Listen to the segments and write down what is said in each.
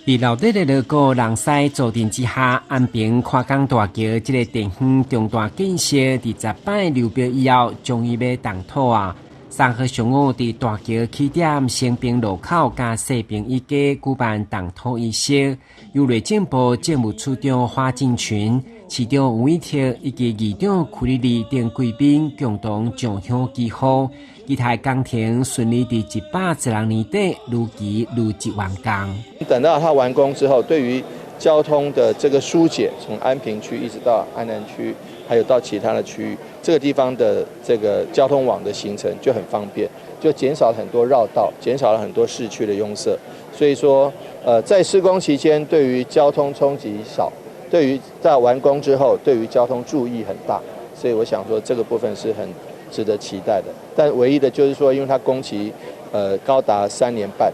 佇鬧熱的鑼鼓人師助陣之下，安平跨港大橋這个地方重大建設，佇十擺流標以後，終於欲動土啊！3號上午，佇大橋起點升平路口佮西平一街舉辦動土儀式，由內政部政務處長花敬群、市長吳以鐵以及議長屈里里等貴賓共同上香祈福，期待工程順利佇110年底如期如質完工。等到它完工之後，對於交通的這個疏解，從安平區一直到安南區，還有到其他的區域，這個地方的這個交通網的形成就很方便，就減少了很多繞道，減少了很多市區的擁塞。所以說，在施工期間，對於交通衝擊少，對於在完工之後，對於交通助益很大。所以我想說，這個部分是很值得期待的。但唯一的就是說，因為它工期，高達3年半，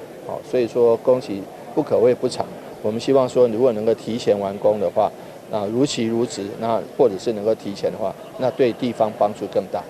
所以說工期不可謂不長。我們希望說，如果能夠提前完工的話，那如期如質，那或者是能夠提前的話，那對地方幫助更大。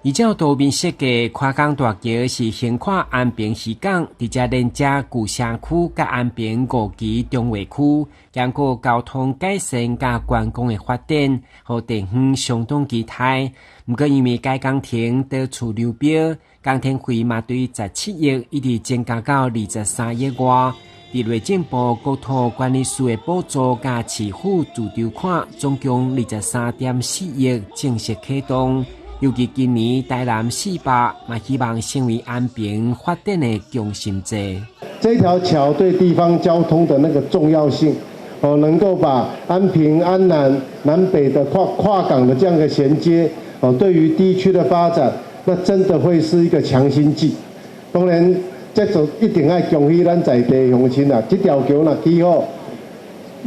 依照圖面設計，跨港大橋是橫跨安平漁港，直接連接舊城區佮安平五期重劃區，兼顧交通改善佮觀光的發展，予地方相當期待。毋過因為該工程多處流標，工程費嘛對17億一直增加到23億外。佇內政部國土管理署的補助佮市府自籌款，總共23.4億正式啟動。尤其今年台南四百嘛，希望成為安平發展的強心劑。這條橋對地方交通的那個重要性，哦，能夠把安平、安南、南北的跨港的這樣一個銜接，哦，對於地區的發展，那真的會是一個強心劑。當然，這就一定愛恭喜咱在地鄉親啦！這條橋若起好，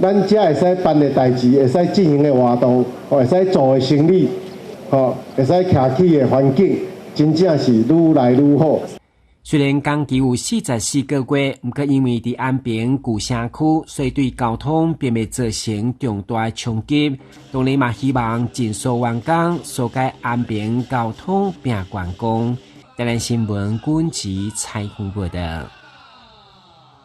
咱遮會使辦的代誌，會使進行的活動，會使做的生意，吼，會使徛起的環境，真正是愈來愈好。雖然工期有44個月，毋過因為佇安平舊城區，所以對交通並袂造成重大的衝擊。當然嘛，希望盡速完工，疏解安平交通並觀光。台南新聞軍籍採訪報導。